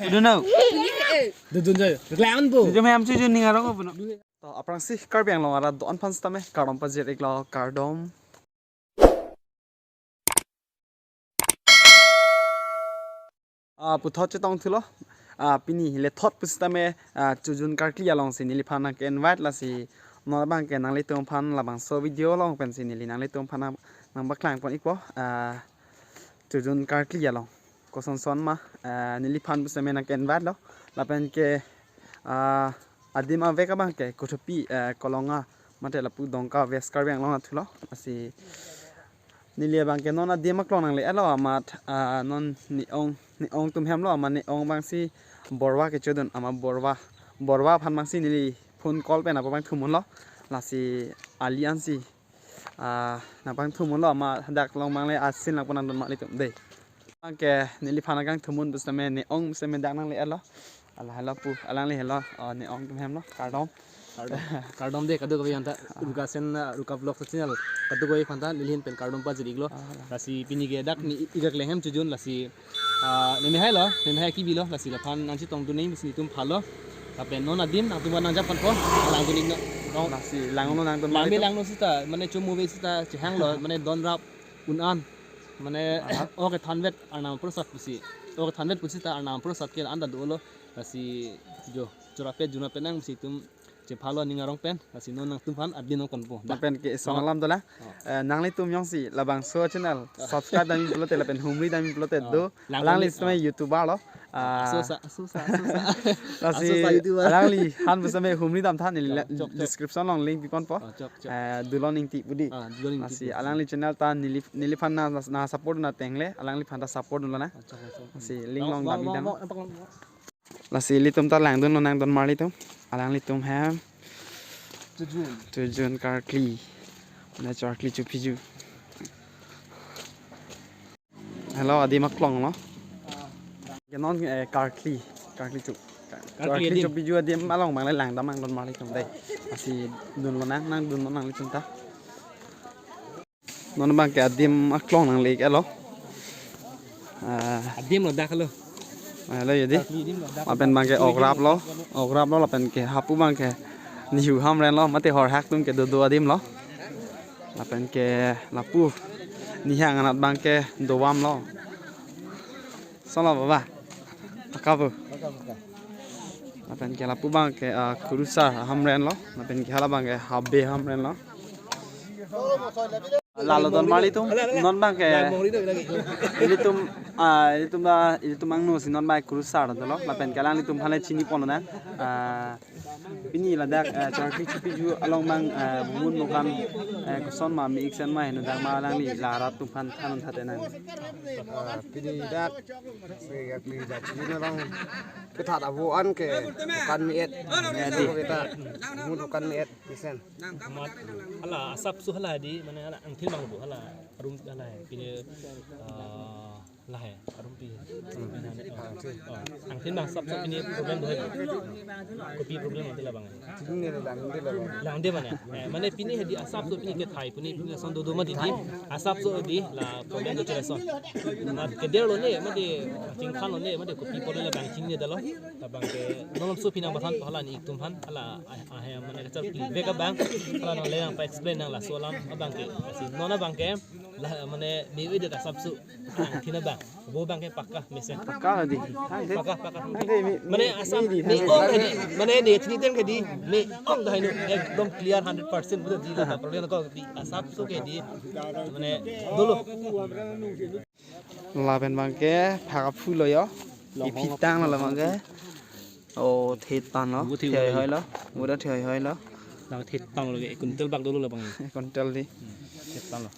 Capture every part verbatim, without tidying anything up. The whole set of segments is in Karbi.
Dudun no. Dudun jo. Klang po. Dudun hem chu jun ning arong po no. To aphrangsi Karbi Anglong arat do-an aphan sitame kardom pajir-iklo, kardom. Ah, puthot chetong thulo. Ah, pini le thot pusitame, ah, Chojun Karkli alongsi neliphan nangke-invite lasi non abangke nanglitum aphan labangso video along pensi neli nanglitum aphan nang, nangpaklang pon-ikpo. Ah, Chojun Karkli along kosonson ma, ah, neliphan pusitame nangke-invite lo. Lapenke, ah, adim avek abangke Kothopi, ah, Kolonga mate lapu Dongka West Karbi Anglong athulo. Lasi neli abangke non adim aklong nangle-etlo amat, ah, non ne-ong, ne-ong atum hemlo amat ne-ong abangsi Borwa kechodun amat Borwa, Borwa aphan abangsi neli phone call pen apot abang thumunlo. Lasi ali ansi, ah, nangpang thumunlo amat dak along abang le asin lang pon nangdun ma ilitum dei. Abangke neliphan akang thumun pusitame ne-ong pusitame dak nangle-etlo. Ala helo pu, alangli helo, oh, ne-ong atum hemlo, kardom. Kardom. Kardom dei kadokave aphanta, Ruka Sen, ah, Ruka Vlog channel kadokave aphanta neli ahin pen kardom pajir-iklo. Ah, ala. Lasi pini ke dak ne ik akleng hem Chojun lasi, ah, ne mehai lo, ne mehai kebilo, lasi laphan nangchetongdun nangji pusi netum phalo. Lapen non adim nangtum aphan nangjap ponpo, langdun-ik no. Lasi langno nangtum lang me mari langno sita, mane chomove sita, chehanglo, mane don rap un-an, mane, aha, ok thanvet Arnam Prasad pusi. Ok thanvet pusi ta Arnam Prasad ke an ta dolo. Lasi jo, chorapet junapet nang pusi itum chephalo ning arong pen. Lasi non nangtum aphan adim nangponpo. Da. Lapenke ison, oh, alam dolang. Oh. Eh, nanglitum jongsi labangso channel, ah, subscribe damji pulote lapen humri damji pulote, oh, do. Lang alangli kami, sitame, oh, YouTuber lo. Ah. Asosa, asosa, asosa. Lasi asosa YouTuber. Alangliphan pusitame humri damtha neli, chok, la-, chok, chok, description along link piponpo. Ah, chok, chok. Eh, Dulon Ingti pu dei. Ah, Dulon Ingti pu. Lasi alangli channel ta neli, neliphan na, na support na tengle, alangliphan ta support dunlo na. Ah, chok, chok. Lasi link along damji dam. Long, long, long, long. Lasi ilitum ta langdunlo nang don marli atum. Alanglitum hem. Chojun. Chojun Karkli. Na Karkli Chopiju. Helo, adim aklong lo. Ke non, eh, Karkli, Karkli Chop. Karkli Karkli adim. Chopiju adim along abang le langdam nang don marli atum dei. Lasi dunlo nang, nangdunlo nanglitum ta. Non abangke adim aklong nangle-iklo. Ah. Adim lo dak lo. Ah, lo ya dei. Karkli adim lo dak. Lapen abangke okrap lo, okrap lo lapenke hapu abangke Nihu Hamren lo, mate horhak atum kedo do adim lo. Lapenke lapu nihang anat abangke dovam lo. Solo baba. Paka bu. Lapenke lapu abangke, ah, Kurusar Hamren lo. Lapenke hala abangke Habe Hamren lo. Lalo don marli atum, non abangke ilitum, ah, ilitum ba, ilitum angno si non abangke Kurusar dolo. Lapenke alanglitum aphan le chini ponlo na. Ah, pini ladak, eh, Karkli Chopiju along abang, eh, bumun bukan, eh, koson ma mi iksen ma heno dak ma alangli la arat atum aphan than-un thatte nang. Ah, pini dak, eh, Karkli Chopiju along kethat avo an ke bukan mi et. Ya, dei. Kita bumun bukan mi et, isen. Hala asapso hala dei, mane hala angthin abang do, hala arum hala pini, ah, lahai, arumpi. Hmm. Oh, angthin abang asapso pini problem do hai. Kopi problem ante labang. Pini labang, ante labang. Langde mane. Eh, mane pini hedi asapso pini kethai, pini, pini ason dodo mati dei. Asapso dei la problem do chereson. Mat keder lone, mate chingkhan lone, mate kopi problem labang chinine dolo. Labangke non alamso pini nangpathan hala ne-ik atum aphan, hala ah, ah, mane kacharkli vek abang. Hala nangle nangpa-explain nang laso alam abangke. Lasi non abangke la mane me-oi det asapso. Angthin abang. Vo abangke paka mesen. Paka dei. Thang dei. Paka, paka. Thang dei, me, mane me, asap me dei, me thang dei. Ong dei. Mane ne chini tem ke dei. Me-ong dei no. Ekdom clear hundred percent pu dei la problem ko dei. Asapso ke dei. Mane dolo. Lapen abangke phak aphu lo yo. Long iphit hong tang lo aphu. Abangke. Oh, thet tan lo. Vo thet thei lo. Hoi lo. Vo da thei hoi lo. Lang thet tan lo ke. Kuntel bak dolo labang. Kuntel dei. Hmm, thet tan lo.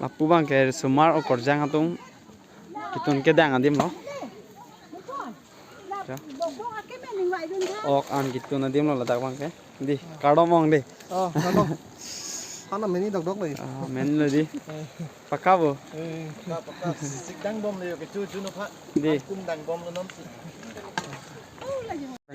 Lapu abangke sumar okorjang atum ketun kedang adim lo. Ja. Ok an ketun adim lo ladak abangke. Dei, kardom ong dei. Oh, kardom. Hana meni dokdok le. Ah, meni lo dei. Eh. Paka bo. Eh. Paka, paka. Sik dangbom le yo kecho chuno pha. Dei. Kum dangbom lo non si.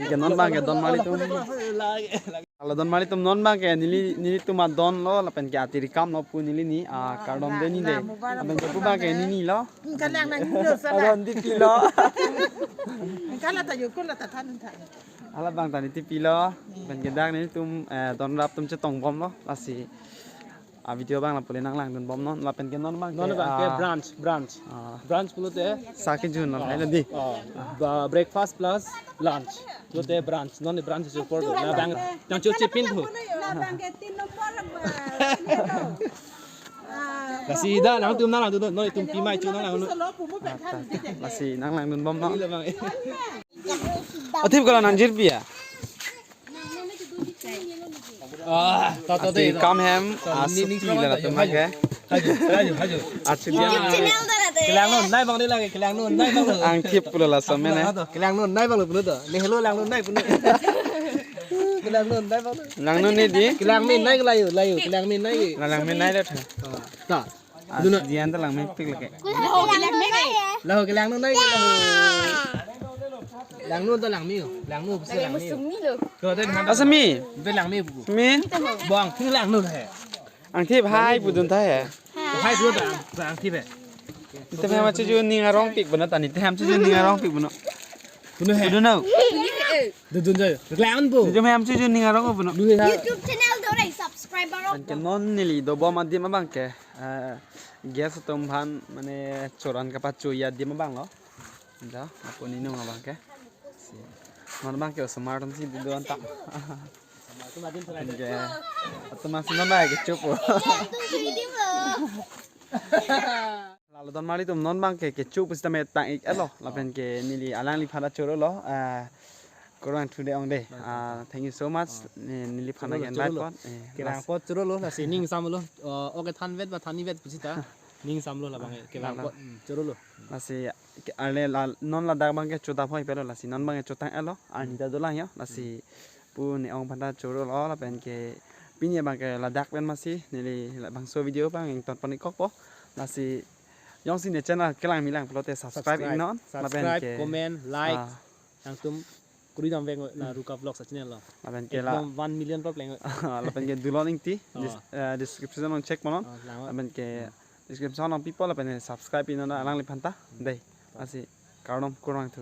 Ke non abangke don marli atum. Lagi, lagi. Hala don marli atum non abangke neli, nelitum adon lo lapenke atiri kam lo pu neli ni, ah, kardom dei ni dei. Lapen ke pu abangke neli ni lo. Kalang nang lo sala. Adon dei pi lo. Kala ta yukul la ta than than. Hala abang ta neli tipilo, pen ke dak nelitum, eh, donrap atum chetong bomlo, lasi a video abang lapu le nanglangdun bomnon, lapen ke non abang ke, Non abang ke ah, branch, branch. Ah. Branch pulote, Saki jun lo, ah, hai lo di. Ah, ba-, breakfast plus lunch. Pulote branch, non branch si por do. Na abang, nang chu chipin thu. Na abang ke tin nombor ba, ini to. Ah, Lasi da, nangtum nanglangdun, non itum pi mai chu nanglangdun. Solo pumu pe than. Lasi nanglangdun bomnon. Ila abang. Athip kala nangjirpi ya? Ah, ta, ta, Ati ta, ta. Kam hem, To, ah, ni, ni, suki la, la, la, tum haju, ke. Haju, haju, haju. Achu dia. YouTube channel ta, ta. Kelang non nai abang ni lagi, kelang non nai abang lo. Angthip pulo laso amen, eh. Ato, kelang non nai abang lo puno to. Ni hello lang non nai puno. Kelang non nai abang lo. Lang non ni di. Kelang min nai ke layu, layu, kelang min nai ke. Lang min nai le tha. Ah, ta. Ah, Duna. Dian ta lang mepik lagi. Laho kelang non nai, laho. Lang non ta lang mi, lang non pusi lang mi. Ko den han. Asa mi. Be lang mi buku. Mi. Bang, thing lang non he. Angthip hai pudun ta he. Hai dua ta, ta angthip he. Nelitum hem achu ju ning arong pik bono ta, nelitum hem achu ju ning arong pik bono. Duna he. Duna. Dun dun jai. Lang bu. Nelitum hem achu ju ning arong bono. Duna he. YouTube channel do rai subscriber. Pen ke non neli dobom adim abang ke. Eh, guest atum aphan mane choran kapachoji adim abang lo. Da, apo ninung abang ke. Si. Non abang ke osomar atum si dudun ta. Atum adim Pen ke. Atum asi non abang ke chup. Lalo don mari atum non abang ke, kecho pusitame tang-ik-etlo. Lapen ke neli alangliphan ta chorolo. Ah, kurvangthu de ong de. Ah, thank you so much. Ah. Ne-, neliphan Chorolo, ke invite chorolo. Pon. Eh, Kelang las- apot chorolo, lasi ning samlo. Oh, oke thanvet ba thanivet pusita. Ning samlo labang ke. Kelang Lalo. Apot, hmm, chorolo. Lasi ke ale la, non ladak abang ke chodap hoi pelo, lasi non abang ke chotang-etlo. Arni ta dolang yo. Lasi pu ne-ong aphan ta chorolo lapen ke pini abang ke ladak pen masi neli labangso video abang ington pon-ik kokpo. Lasi jongsi ne channel kelang milang pulote subscribe Subscribe. Iknon. Lapen Subscribe, ke, comment, like. Ah. Nangtum kuri dam vek la Ruka Vlogs a channel lo. Lapen ke la. Ekdom one million pap leng. Lapen ke Dulon Ingti, Ah. dis-, eh, description along check bonon. Ah, lang. Lapen ke description along pipo lapen ke subscribe iknon alangliphan ta. Dei. Asi kardom kurvangthu.